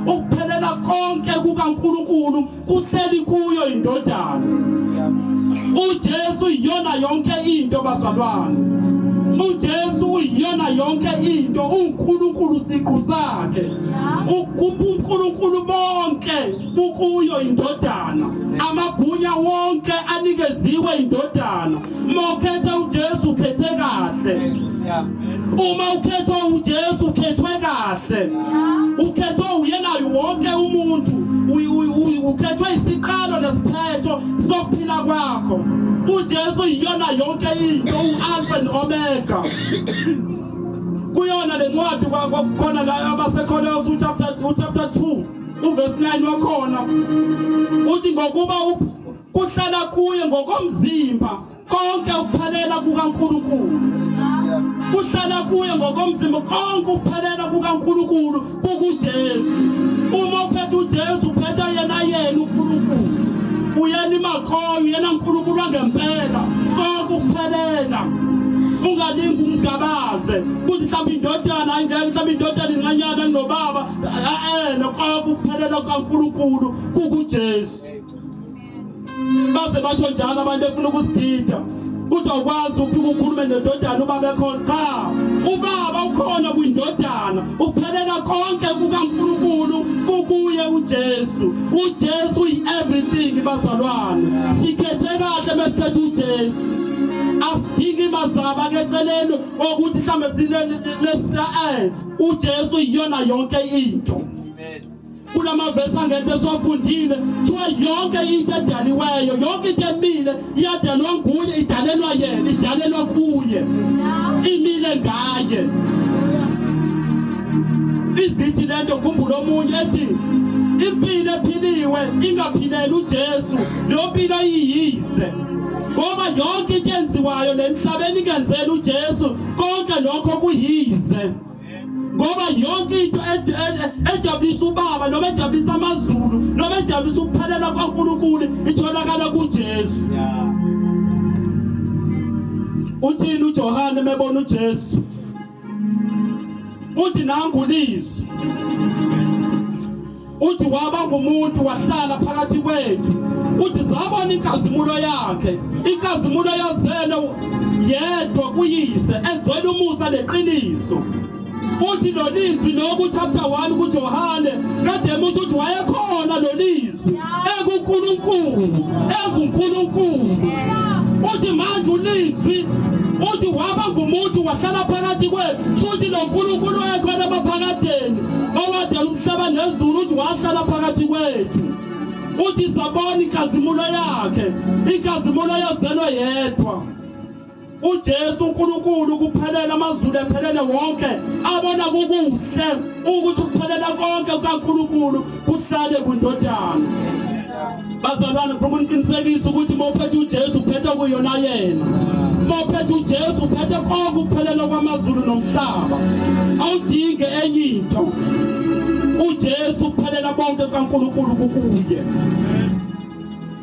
Ukuphelela konke kukaNkulunkulu kuhleli kuyo indodana. UJesu iyona yonke into bazalwane. UJesu uyiyona yonke into, uNkulunkulu siqu sakhe. UNkulunkulu bonke bukuyo indodana. Amagunya wonke anikeziwe indodana. Uma ukhetha uJesu ukhethe kahle. Uma ukhethwa uJesu ukhethwe kahle. Ukhethwe uyena wonke umuntu. Ukhethwe isiqalo nesiphetho sokuphila kwakho. UJesu iyona yonke into, u-Alpha and Omega. Kuyona lencwadi kwakhona la abasekhona uchapter 2 uverse 9 wakhona uthi ngokuba kuhlala kuye ngokomzimba konke ukuphelela kukaNkulunkulu kuhlala kuye ngokomzimba konke ukuphelela kukaNkulunkulu kukuJesu. Uma uphethe uJesu uphethe yena yena uNkulunkulu, uyena imakhoyo, uyena uNkulunkulu wangempela, konke ukuphelela. Ungalingi umgabaze kuthi mhlawumbe indodana ayingeke, mhlawumbe indodana incanyana kunobaba. Eh, konke ukuphelela kukaNkulunkulu kukuJesu. Baze basho njalo abantu efuna ukusidida kuthi awukwazi ufike ukhulume nendodana ubaba ekhona. Cha, ubaba ukhona kwindodana. Ukuphelela konke kukaNkulunkulu kukuye uJesu. UJesu uyi-everything bazalwane. Sikhethe kahle mesikhethe uJesu. Asidingi mazaba ke eceleni okuthi mhlambe sile lesa uJesu iyona yonke into. Kulamavesi angenhla esiwafundile kuthiwa yonke into edaliweyo, yonke into emile iyadalwa nguye, idalelwa yena, idalelwa kuye, imile ngaye. Izithi lento khumbula omunye ethi impilo ephiliwe ingaphileli uJesu, leyo mpilo iyize, ngoba yonke into enziwayo lemhlabeni ingenzela uJesu, konke lokho kuyize. Ngoba yonke into ejabulisa ubaba noma ejabulisa amazulu noma ejabulisa ukuphelela kwaNkulunkulu itholakala kuJesu. Uthini uJohane mebona uJesu? Uthi nangu lizwi. Uthi waba ngumuntu wahlala phakathi kwethu. Uthi zabona inkazimulo yakhe, inkazimulo yazele yedwa kuyise, egcwele umusa neqiniso. Uthi lo lizwi lokhu chapter 1 kuJohane kade emuthi uthi wayekhona lo lizwi ekuNkulunkulu, enguNkulunkulu. Uthi manje ulizwi uthi waba ngumuntu wahlala phakathi kwethu, futhi lo Nkulunkulu wayekhona emaphakadeni owadala umhlaba nezulu, uthi wahlala phakathi kwethu. Uthi sabona inkazimulo yakhe, inkazimulo yazelwe yedwa. uJesu uNkulunkulu kuphelela amazulu ephelele wonke abona kukuhle ukuthi ukuphelela konke kukaNkulunkulu kuhlale kwindodana. Bazalwane, ngifuna ukuniqinisekisa ukuthi uma uphethe uJesu uphethe kuyona yena. Uma uphethe uJesu uphethe konke ukuphelela kwamazulu nomhlaba, awudinge enye into. uJesu uphelela konke kukaNkulunkulu kukuye.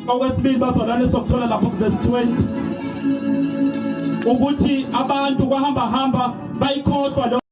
Okwesibili bazalwane, sokuthola lapho kuverse 20 ukuthi abantu kwahamba hamba bayikhohlwa.